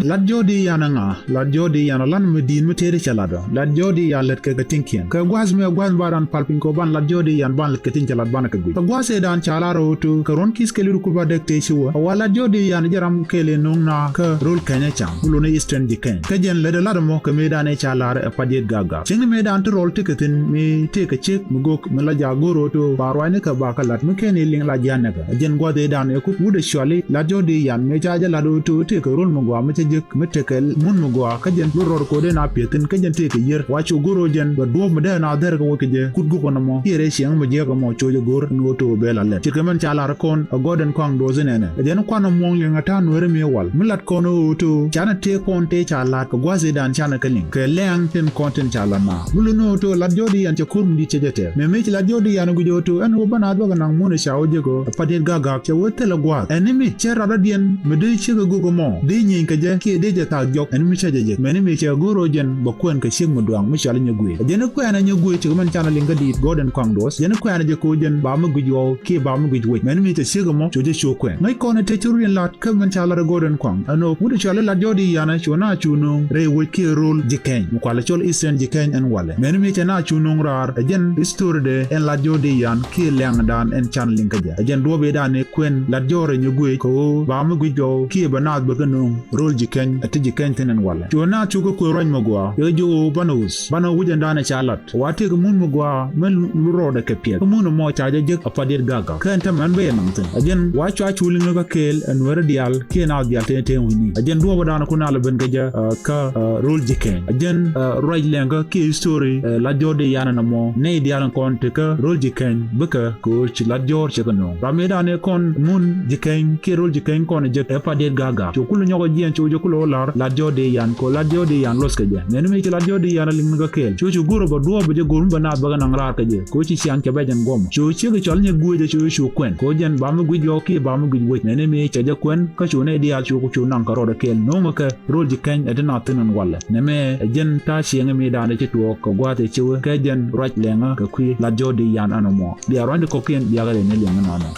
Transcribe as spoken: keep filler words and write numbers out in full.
Lat jɔɔdi yan ɛ ŋa? Lat jɔɔdi yan ɛ lan mi di̱i̱t mi tëëdi cɛ lat ɔ. Lat jɔɔdi yan lät kɛ kɛ ti̱ŋkiɛn. Kɛ gua̱a̱th mi ɛ gua̱a̱th mi ba dan pal piny kɔ ban lat jɔɔdi yan ban lät kɛ ti̱ŋ cɛ lat ban kɛ guic. Kɛ gua̱a̱th ëë dan ca lar ɔ ɣöö to kɛ ruɔ̱n ki̱th kɛl i̱ rukul ba däk tëë ci wä. A wa lat jɔɔdi yan jɛ ram kɛɛl ɛ no̱o̱ŋ na kä röl Kɛny ɛ cam. Mi luni Eastern Jikɛny. Kä jɛn lätdɛ lat ɛmɔ kɛ mëëdan ëë ca lar ɛ pat yet gak gak. Cieŋni mëëdan ti rɔl tekɛ thi̱n mi tëëkɛ ciek mi gök mi la jaak go̱o̱r ɣöö to ba ruacni kɛ ba kɛ lat mi kɛn i̱ liŋ la jia̱n nɛkɛ. Ɛ jɛn gua̱a̱th ëëdan ɛ kut wut ɛ cuali lat jɔɔdi yan mëë ca jɛ lat ɣöö to tëëkɛ röl mi gɔaa mi cä jek mi tekɛ mun mi gɔaa kä jɛn lot rɔɔd ko̱dɛ na piɛth thi̱n kä jɛn tëëkɛ yier. Wa cu go̱o̱r ɣöö jɛn bɛ duɔ̱ɔ̱p mi dee na dhɛr kɛ wä kɛ jɛ kut gök ɛn ɛmɔ kiɛ rɛy cieŋ mi jiäk ɛmɔ cu jɛ go̱o̱r ɛn ɣöö to bɛ la lɛt. Cikɛ mɛn ca lar kɔn ɛ gɔ̱dɛn kɔaŋ duɔth inɛnɛ. Ɛ jɛn kuan ɛmuɔ̱ɔ̱ŋ liŋ ɛ ta̱a̱ nueeri mi wal mi lat kɔn ɣöö to canɛ tëë kɔn tëë ca lat kɛ gua̱a̱th ëëdan canɛ kɛ liŋ kɛ lɛŋ tin kɔn tin ca lat na. Mi luni ɣöö to lat jɔɔdi yan cɛ ko̱r mi di̱t cɛ jɛ tɛɛk. Mëë mëë ci lat jɔɔdi yan ɛ guic ɣöö to ɛn ɣöö bä naath bä kɛ naŋ mun ɛ ca wä jek ɣöö ɛ pat yet gak gak cɛ wä thilɛ gua̱a̱th. Ɛn ni mi cɛ rat dɔ̱diɛn mi dee ciek ɛ gök ɛmɔ dee nyieeny kɛ jɛ kiɛ dee jɛ thaak jɔk ɛn mi cä jɛ jek. Mɛni mi cɛ go̱o̱r ɣöö jɛn bɛ kuɛn kɛ ciek mi duaŋ mi cɔal i̱ nyɛ guëëc. Ɛ jɛn i̱ kuɛɛnɛ nyɛ guëëc cikɛ mɛn canɛ liŋ kä di̱i̱t gɔ̱dɛn kɔaŋ duɔth. Jɛn i̱ kuɛɛnɛ jɛ kɛ ɣöö jɛn ba mi guic ɣɔw kiɛ ba mi guic wec. Mɛni mi cɛ ciek ɛmɔ cu jɛ cu kuɛn. Ŋäc kɔn ɛ tëë ci rut in lat kä mɛn ca lat ɛ gɔ̱dɛn kɔaŋ. Ɛn ɣöö wut ɛ cɔal i̱ lat jɔɔdi yan ɛ cu na cu nööŋ rɛy wec kiɛ röl Jikɛny. Mi kualɛ cɔl Eastern Jikɛny ɛn walɛ. Mɛni mi cɛ na cu nööŋ raar ɛ jɛn history dɛ ɛn lat jɔɔdi yan kiɛ lɛŋdan ɛn canɛ liŋ kä jɛ. Ɛ jɛn duɔ̱ɔ̱p ëëdan ëë kuɛn lat jɔɔr ɛ nyɛ guëëc kɛ ɣöö ba mi guic ɣɔw kiɛ bɛ naath bä kɛ nööŋ röl Jikɛny ɛ ti Jikɛny thi̱n ɛn walɛ. Cu naath cukɛ kuëë ruac mi gɔaa. Yɛ jɛ ɣöö banɛ ɣöth. Banɛ ɣöth wi̱cdɛ dan ɛ ca lat. Wa tëëkɛ mun mi gɔaa mi lu rɔɔdɛ kɛ piɛth. Kä mun ɛmɔ ca jɛ jek ɛ pat yet gak gak. Kä ɛn täämɛ ɛn bä yɛ naŋ thi̱n. Ɛ jɛn wa cua cu liŋä kä kɛɛl ɛ nueeri diaal kiɛ naath diaal tëë tëë wi̱ni. Ɛ jɛn duɔ̱ɔ̱pä dan ku nal ɛ ben kɛ jɛ, ɛ, kä, ɛ, röl Jikɛny. Ɛ jɛn, ɛ, ruac lɛŋkä kiɛ history, ɛ, lat jɔɔdi yan ɛn ɛmɔ. Nɛy diaal ɛn kɔn tekä röl Jikɛny bikɛ kɛ ɣöö ci lat jɔɔr cɛ kɛ nööŋ. Ram ëëdan ëë kɔn mun Jikɛny kiɛ röl Jikɛny kɔn ɛ jek ɛ pat yet gak gak. Cu kulɛ nyɔk ɛ jiɛn cu jɛ kulɛ ɣöö lar lat jɔɔdi yan kɛ ɣöö lat jɔɔdi yan luɔth kɛ jɛ. Mɛni mi ci lat jɔɔdi yan ɛ liŋ ni kä kɛɛl. Cu cu go̱o̱r ɛ bɛ duɔ̱ɔ̱p bɛ jɛ go̱o̱r mi bɛ naath bä kɛ naŋ raar kɛ jɛ. Kɛ ɣöö ci ciaŋ cɛ bɛ jɛn guɔ̱mɔ. Cu ciek ɛ cɔal nyɛ guëëc ɛ cu cu kuɛn. Kɛ ɣöö jɛn ba mi guic yɔw kiɛ ba mi guic wec. Mɛni mi cɛ jɛ kuɛn kä cu nɛy diaal cu ku cu naŋ kɛ rɔɔdɛ kɛɛl. Nööŋɛ kɛ röl Jikɛny ɛ ti naath thi̱n ɛn walɛ. Nɛmɛ ɛ jɛn ta̱a̱ cieŋ mi da̱a̱n ɛ ci tuɔɔk kɛ gua̱a̱th ɛ ci wä kɛ jɛn ruac lɛŋä kɛ kui̱ lat jɔɔdi yan ɛn ɛmɔ. Bia rua̱ny ti kɔ̱kiɛn biakɛ rɛy ni liɛŋ ɛnɔnɔ.